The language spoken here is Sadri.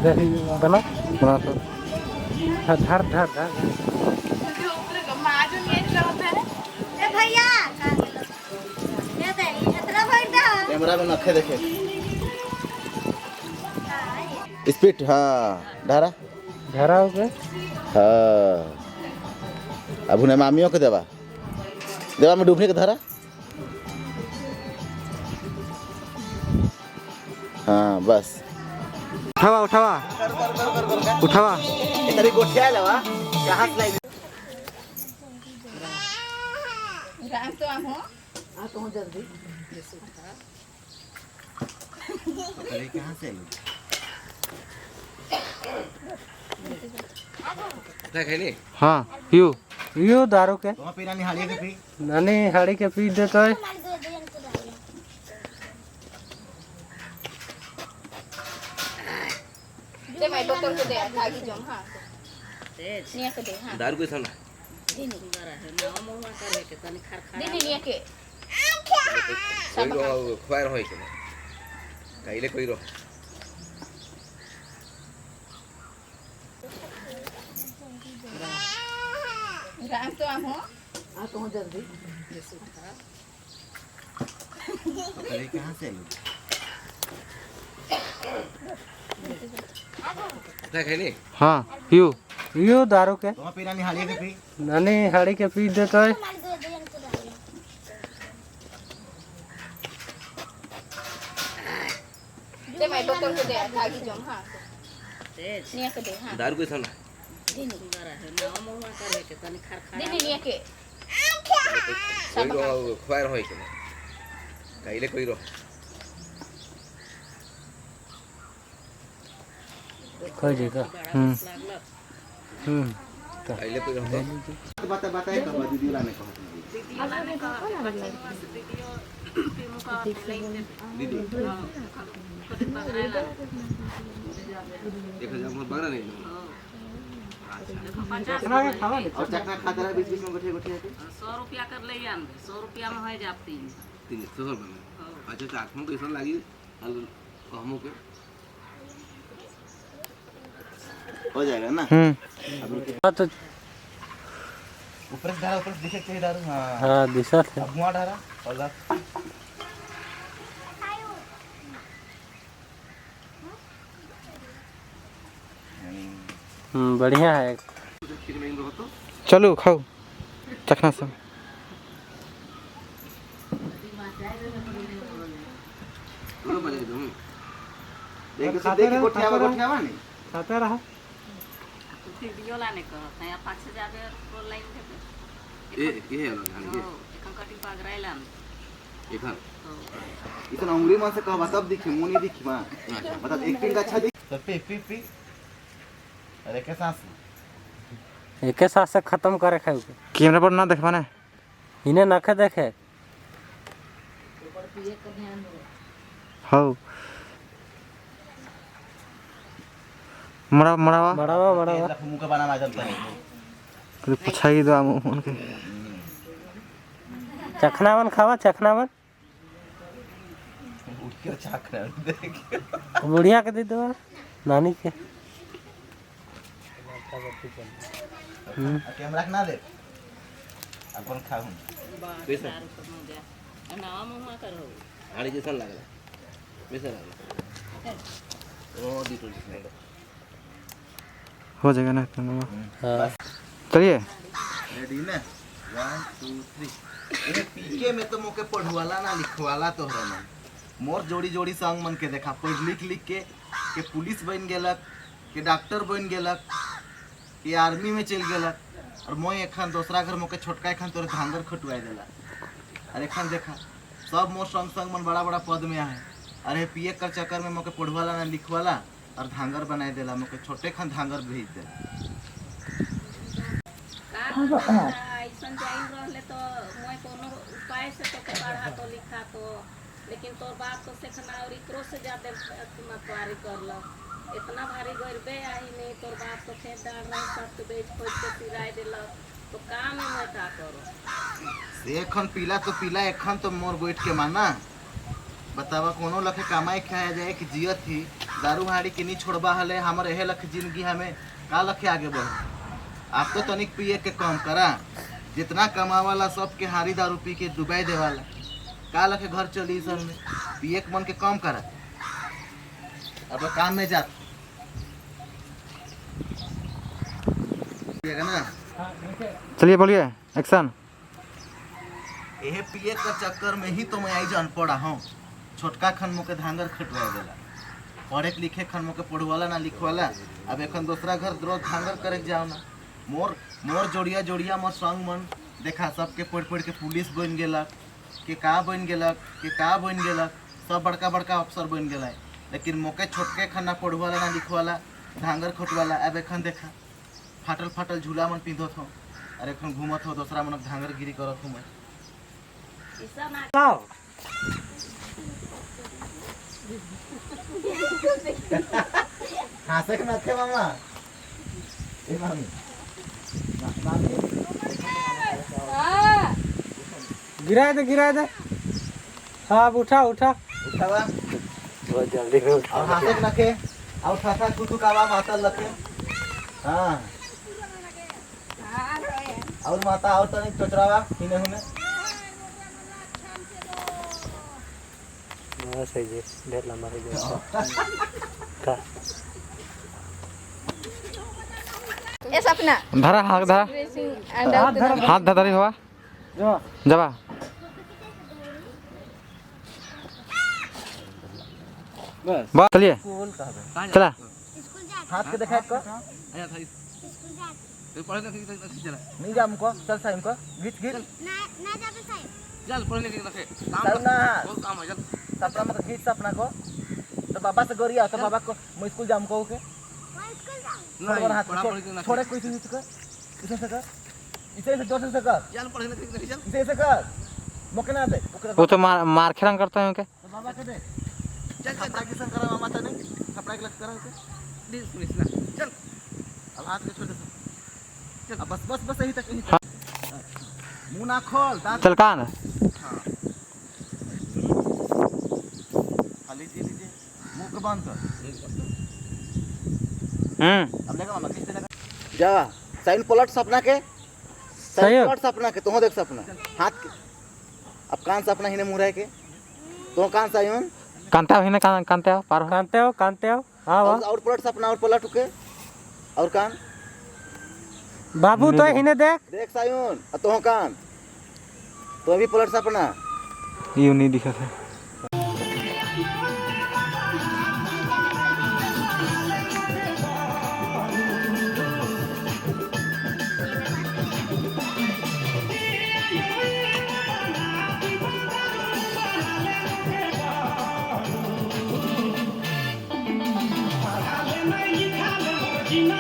बना बना तो धर धर धर भैया कैमरा में नखे देखे स्पीड। हाँ, धारा। धरा हो गए। हाँ, अब उन्हें मामियों के देवा देवा में डूबने के धारा। हाँ, बस। उठावा, उठावा, उठावा। इधर गोठिया लवा कहाँ से लाई? राम तो आहो। अरे, कहाँ से आई? हाँ, पियो। यो दारू के। तुम पी नानी, हाड़िया के पी। नानी हाड़ी के पी दे तो। दे मैं बोतल के दे धागी जम। हां, निया के दे। हां, दारू कैसा ना? दे निया के। कोई रहो खुआर होय के काइले कोई रहो। राम तो आहो। अरे, कहाँ से आई? हाँ, पियो। यो दारू के। तुम पी नानी, हाड़िया के पी। नानी हाड़ी के पी दे तो। दे मैं बोतल के दे धागी जम। हां, निया के दे। हां, दारू कैसा ना? दे निया के। कोई रहो खुआर होय के काइले कोई रहो। खो जाएगा। हम्म। काइले कोई रहो। बता बता, एक बार दीदी लाने को दीदी। देखो जब मोर बगरा नहीं। और चखना खाता रहा बीच बीच में गोठे गोठे के। 100 रुपया कर ले आन, 100 रुपया में हो जाप तीन। 300 रुपये में। अच्छा, चाखमो कैसा लागी कहमो के। हो जाएगा ना? हम्म। हाँ तो। ऊपर से धारा, ऊपर से दिखे चाहिए दारू। हाँ। हाँ, दिशा थे। अब मुआ धारा और दारू। बढ़िया है। चलो, खाओ चखना सब। दोनों बजे दूँ। एक दूसरे देख के गोठियावा गोठियावा नहीं। खाते रहा। वीडियो लाने कहत है पाछे जाबे और लाइन देबे। ए ये है ना ये? हो, एखन कटी बागराय लान। एखन। इतना उंगली मन से कहबा तब दिखी, मुंह नहीं दिखी मां। मतलब एक्टिंग अच्छा दिख तो पी पी पी। अरे, के सांस। एके साथ से खत्म करे खाए के। कैमरा पर ना देखबा ना। इन्हें नखे देखे। हो, मरा मरावा। बढ़ावा बढ़ावा। मुंह का बना माजल पर। पुछाई दो उनके। चखनावन खावा, चखनावन। उठ के चाक रहा देख। बुढ़िया के दे दो, नानी के। कैमरा के ना दे, अपन खाऊं। कैसा? नवा मुँह करो। हाड़ी जैसा लागला, वैसा लागला ओ दी टोल। हो जाएगा ना इतना? हाँ। चलिए। रेडी ना? 1 2 3। एने पीके में तो मोके पढ़वाला ना लिखवाला तोहरा ना। मोर जोड़ी जोड़ी संग मन के देखा, पढ़ लिख लिख के पुलिस बन गेलक, के डॉक्टर बन गेलक, के आर्मी में चल गेलक और मोय एखन दोसरा घर मोके छोटका एखन तोरे धांगर खटुआई देला। अरे, एखन देखा सब मोर संग संग मन बड़ा बड़ा पद में आए। अरे, पिए कर चक्कर में मोके पढ़वाला ना लिखवाला और धांगर बनाए देला, मोके छोटे खन धांगर भेज देला। का ऐसन जाइन रहले तो मैं कोनो उपाय से तो पढ़ा तो लिखा तो, लेकिन तोर बाप तो सेखना और इकरो से ज्यादा मतवारी करलक। इतना भारी गरीबे आई नहीं। तोर बाप तो खेत डाल रहे, सबके बेच खोज के सिराई देलक, तो काम में मैं का करो? से एखन पीला तो पीला, एखन तो मोर गोइठ के माना। बतावा, कोनो लखे कमाई खाया जाए कि जियत ही दारू हाड़ी के नहीं छोड़बा हले हमर एहे लख जिंदगी हमें का लखे आगे बढ़। आप तो तनिक पिए के कम करा, जितना कमावाला सबके हारी दारू पी के डुबाई देवाला, का लखे घर चली सर में। पिए के मन के कम करा। अब काम में जात ना। चलिए बोलिए एक्शन। एहे पिए के चक्कर में ही तो मैं आई अनपढ़ हूँ। छोटका खन मुके धांगर खटवा देला, पढ़े लिखे खन मुके पढ़वाला ना लिखवाला। अब एखन दूसरा घर रोज धांगर करे जाओ ना। मोर मोर जोड़िया जोड़िया मोर संग मन देखा सबके पढ़ पढ़ के पुलिस बन गेलक के का बन गेलक के का बन गेलक, सब बड़का बड़का अफसर बन गेला। लेकिन मोके छोटके खन ना पढ़वाला ना लिखवाला, धांगर खटवाला। अब एखन देखा फाटल फाटल झूला मन पिंधत हो और एखन घूमत हो दूसरा मन धांगर गिरी करत हो। मैं हंसे के नखे मामा। ए मामी मामी गिरा दे गिरा दे। हाँ अब उठा उठा उठावा बहुत जल्दी में उठा। और हंसे के नखे और ठा कुतु कावा माता लखे। हाँ और माता और तनिक चोचरावा हिने हुने। बस है जी, ढेर लंबा हो गया का। ए सपना धरा हाथ धरा ड्रेसिंग हाथ धरी हुआ जो जबा। बस बस चलिए चला। हाथ के देखा को नहीं जा हमको चल साहिब को घिच घिच ना ना जाबे साहब। चल पढ़ने के रखे काम चल ना बहुत काम है चल। सपना मत घिच सपना को तो बाबा से गोरिया तो बाबा को मैं स्कूल जाम को के मैं स्कूल जाऊं। छोड़ हाथ पढ़ा पढ़ी के छोड़े कोई चीज कर इसे से कर इसे से जोर से कर चल पढ़ने के रखे चल इसे से कर मोके ना दे ओकरा वो तो मार मार खेलन करता है उनके। तो बाबा के दे चल चल थपड़ा के संग करा मामा तने थपड़ा के लग करा के प्लीज प्लीज ना चल। अब हाथ के छोड़ दे चल अब बस बस बस यही तक यही तक मुंह ना खोल दांत। चल कान हाँ खाली जी लीजिए मुंह को बंद कर। अब लेगा मामा किस लगा जा साइन पलट सपना के साइन पलट सपना के तो देख सपना हाथ के अब कान सपना हिने मुंह रह के तो कान साइन कांता हिने कान कांते हो पार हो कांते हो कांते हो। हाँ और और पलट सपना और पलट के और कान बाबू तो हिने देख देख सायुन और तो कान तो भी पलट सपना you नहीं दिखा था। Gina,